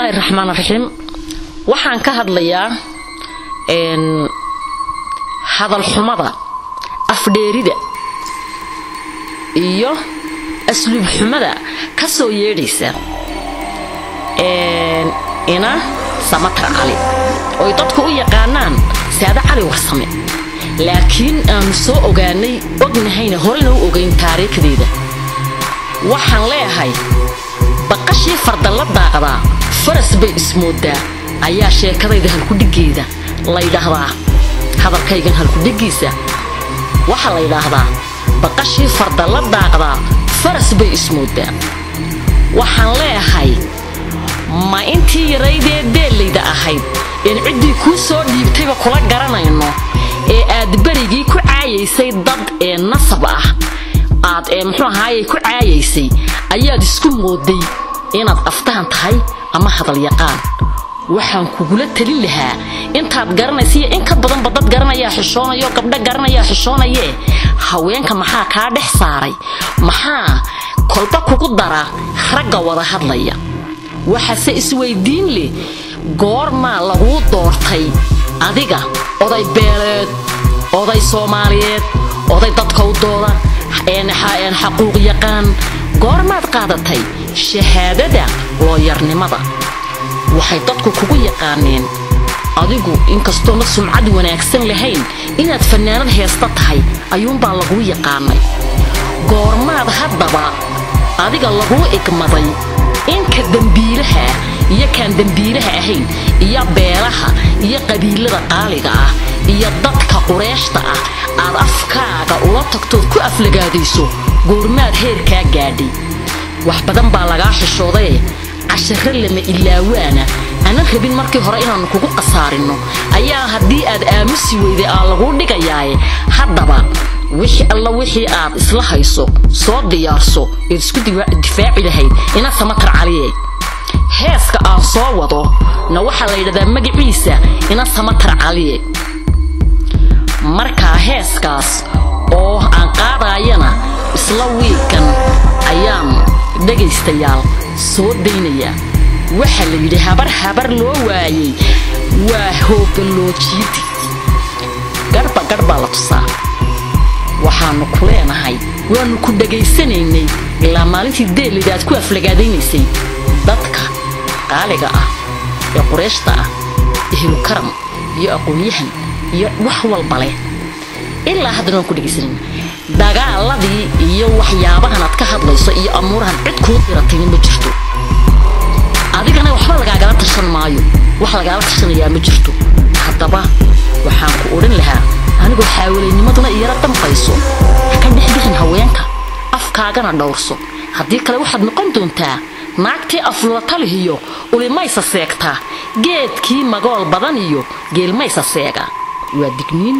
Bismillaahi raxmaan raxiim. Waxaan ka hadlayaa hadal xumada, afdheerida iyo asluub xumada ka soo yeedhaysa ina Samatar Cali, oy dadku u yaqaanaan Saade Cali Warsame, laakiin aanu soo ogaanay, ognahayna, horena u ogayn taariikhdeeda. Waxaan leeyahay, baqashii farda la daaqdaa faras bay ismoodaa ayaa sheekadayda halkudhigeeda laydhaahdaa. Hadalkaygan halkudhigiisa waxaa la yidhaahdaa baqashii farda la daaqdaa faras bay ismoodaa. Waxaan leeyahay, ma intii yaraydee deellayda ahayd een ciddii kuu soo dhiibtayba kula garanayno ee aad berigii ku caayaysay dad ee nasab ah aad ee muxuu ahaayey ku caayaysay ayaad isku mooday inaad aftahan tahay ama hadal yaqaan? Waxaan kugula talin lahaa, intaad garanaysa iyo in ka badanba dad garanayaa xishoonayo, gabdho garanayaa xishoonayee, haweenka maxaa kaa dhex saaray? Maxaa kolba kugu dara ragga wada hadlaya? Waxaase isweydiin leh, goormaa laguu doortay adiga oday beeleed, oday Soomaaliyeed, oday dadka u dooda, xaquuq yaqaan? Goormaad qaadatay shahaadada looyarnimada? Waxay dadku kugu yaqaaneen adigu, inkastoona sumcad wanaagsan lahayn, inaad fannaanad heesta tahay ayuunbaa laguu yaqaanay. Goormaad haddaba adiga laguu igmaday inka dembiilaha iyo kaan dembiilaha ahayn iyo beelaha iyo qabiilada qaaliga ah iyo dadka qureeshta ah aad afkaaga ula tagtood ku aflagaadayso? Goormaad heerkaa gaadhay? Wax badan baa lagaa xishoodaye, casharo lama ilaawaana anan rabin markii hore inaannu kugu khasaarinno ayaa haddii aad aamusi weyday aa laguu dhigayaaye. Haddaba wixii alla wixii aad isla hayso soo diyaarso eed isku difaaci lahayd, ina Samatar Caliye. Heeska aan soo wado na waxaa la yidhahdaa magaciisa ina Samatar Caliye. Markaa heeskaas oo aan qaadayana isla wiigan ayaan dhegaystayaal soo daynayaa. Waxaa la yidhi, habar habar loo waayey waa hoogaloojiidi, garhba garhbaa la tusaa. Waxaannu ku leenahay, waannu ku dhegaysanaynay ilaa maalintii deelida aad ku aflagaadaynaysay dadka qaaliga ah ee qureeshta ah, ehlu karam iyo aqoon-yahan iyo wax walba leh. Ilaa haddana waan ku dhegaysanayna dagaaladii iyo waxyaabahan aad ka hadlayso iyo amuurahan. Cid kuu diratayna ma jirto, adigana waxba lagaagala tashan maayo, wax lagaala tashanayaa ma jirto. Haddaba waxaan ku odhan lahaa, anigoo xaawalaynimaduna iyara dambayso, ha ka dhex bixin haweenka, afkaagana dhowrso. Haddii kale waxaad noqon doontaa naagtii aflulatalihiyo ulimaysa seegtaa, geedkii magool badan iyo geelmaysa seega. Waa digniin.